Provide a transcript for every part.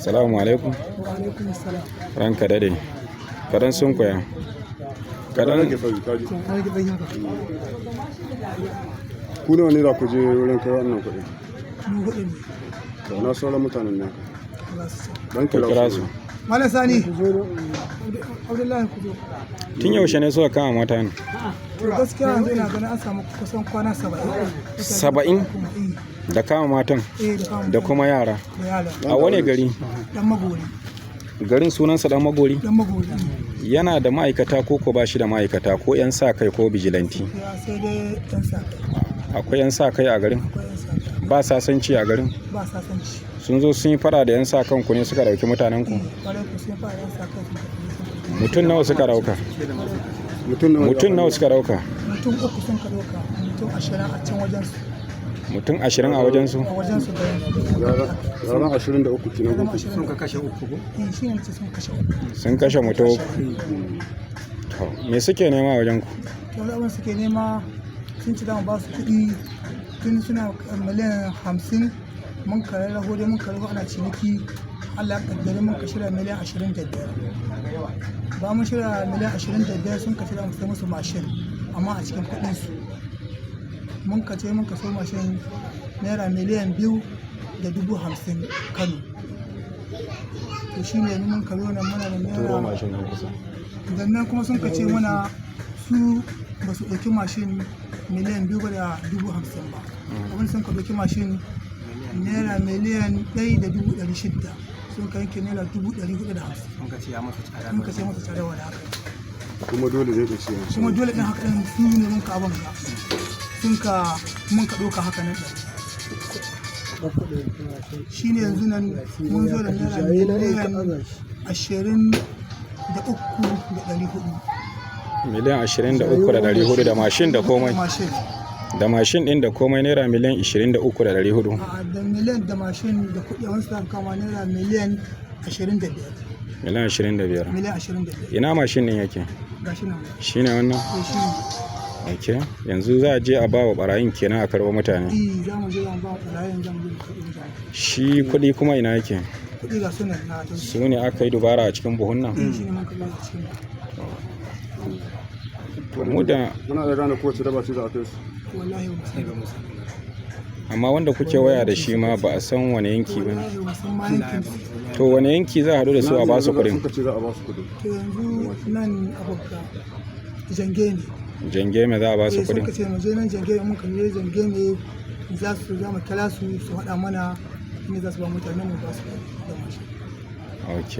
Salamu alaikum. Wa alaikum salam. Ranka dade. Kadan sun koya. Kadan Rage tsayi, kaji. To, an rage tsayi haka. Ku nawa ne za ku je wurin kai wannan kuɗi? Mu hudu ne. Da na sauran mutanen ne. Za su ci. Dan ku kira su. Malam Sani. Abdullahi, ku zo. Tun yaushe ne suka kama mata ne? To, gaskiya yanzu ina ganin an samu kusan kwana 70. 70? Kuma eh, Da kama matan eh, da kama da kuma yara. da yara. A wane gari? Dan Magori. Garin sunansa Dan Magori. Dan Magori. Yana da ma'aikata ko ko ba shi da ma'aikata ko 'yan sa kai ko bijilanti? Ya sai dai yan sa kai. Akwai 'yan sa kai a garin? Akwai yan sa kai. Ba sasanci a garin? Ba sasanci. Sun zo sun yi fada da 'yan sa kanku ne suka dauki mutanen ku? Eh, kwarai ku sai fara yan sa kai sun tafi sun tafi. Mutum nawa suka dauka? Mutum nawa? Mutum nawa suka dauka? Mutum uku sun ka ɗauka, mutum 20 a can wajen su. Mutum 20 a wajen su? A wajen su garin su. Yaran 23 kenan Zama ko? 20. Sun ka kashe uku ko? Eh, shi ne ce sun kashe uku. Sun kashe mutum uku. To, me suke nema a wajen ku? To, wani abin suke nema, sun ci dama ba su kuɗi tun suna miliyan 50. Mun kare raho dai, mun kare ana ciniki. Allah ya kaddare mun ka shirya miliyan 25. Ba mun shirya miliyan 25, sun ka shirya mu sai musu mashin, amma a cikin kuɗin su. Mun ka ce mun ka so mashin naira 2,050,000 Kano. To, shine mun ka zo nan muna da naira Mashin nan kusa. Sannan kuma sun ka ce mana su ba su ɗauki mashin miliyan 2 ba da 50,000 ba. Abin sun ka ɗauki mashin naira 1,600,000, sun ka yanke naira 450,000. Sun ka ce ya masa tsada. Sun ka ce masa tsarewa da haka. Kuma dole zai ɗauki yanzu. Kuma dole ɗin haka ɗin su ne mun ka abin ga sun ka mun ka ɗauka haka nan ɗin. Shi ne yanzu nan mun zo da naira 23,400. 23,400,000 da mashin da komai? Mashin. Da mashin din da komai naira 23,400,000? A, da miliyan da mashin da kuɗi wani suka kama naira miliyan 25. Miliyan 25? Miliyan 25. Ina mashin din yake? Gashi nan. Shine wannan? Eh, shi ne. Ok, yanzu za a je a ba wa barayin kenan a karɓo mutane? Eh, za mu je, za mu ba ɓarayin, za mu je mu karɓi mutane. Shi kuɗi kuma ina yake? Kuɗi ga sunan na ta. Su ne aka yi dubara a cikin buhun nan? Shi ne mun karɓa a cikin. To, mu da Muna da gane kowace daba ce za a kai su. Wallahi ba mu sani ba. Amma wanda kuke waya da shi ma ba a san wani yanki ba ne? Wallahi ba san ma yankin su. To, wani yanki za a haɗu da su a ba su kuɗin? Suka ce za a ba su kuɗi. To, yanzu nan abuka Jange ne. Jange me za a ba su Eh, sun kuɗin? ka ce mu je nan Jange, mun kan je Jange ne za su za mu kira su su faɗa mana inda za su ba mutane mu ba su da mashin. Ok,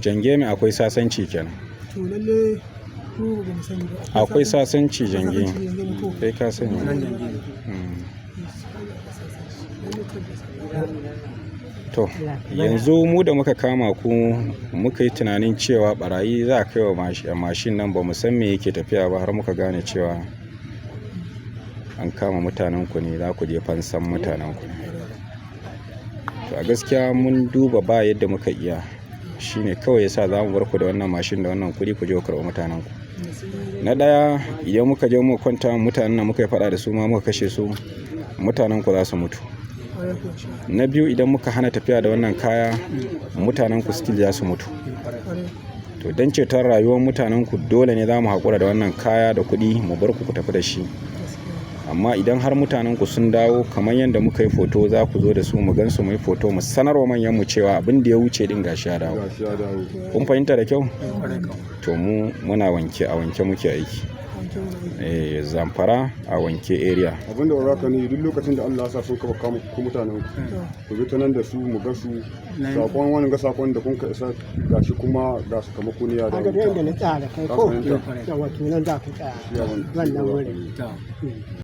Jange me akwai sasanci kenan? To, lalle ko ba mu sani ba. Akwai sasanci Jange. Sasanci Jange ne ko? Kai ka sani. To, yanzu mu da muka kama ku, muka yi tunanin cewa barayi za a kai wa mashin nan, ba mu san me yake tafiya ba har muka gane cewa an kama mutanen ku ne, za ku je fansan mutanen ku ne. To, a gaskiya mun duba ba yadda muka iya, shine kawai yasa za mu bar ku da wannan mashin da wannan kuɗi, ku je ku karɓi mutanen ku. Na ɗaya, idan muka je muka kwanta mutanen nan muka yi faɗa da su ma muka kashe su, mutanen ku za su mutu. Na biyu, idan muka hana tafiya da wannan kaya, mutanen ku still za su mutu. To, don ceton rayuwar mutanen ku, dole ne za mu haƙura da wannan kaya da kuɗi, mu bar ku ku tafi da shi. Amma idan har mutanen ku sun dawo kamar yadda muka yi foto, za ku zo da su mu gansu, mu yi foto, mu sanarwa manyan mu cewa abin da ya wuce din gashi ya dawo. Gashi ya dawo. Kun fahimta da kyau? To, mu muna wanke, a wanke muke aiki. Eh, Zamfara a wanke area. Abinda ba za ka ni duk lokacin da Allah ya sa sun kaba kama ku mutanen ku, ku bi ta nan da su mu ga su. Sakon wani ga sakon da kun ka isa gashi kuma ga sakamako ne ya dawo. Kaga duk inda na tsaya da kai Ka ko fahimta? yawa, to nan za ka tsaya Yawan- wannan wurin.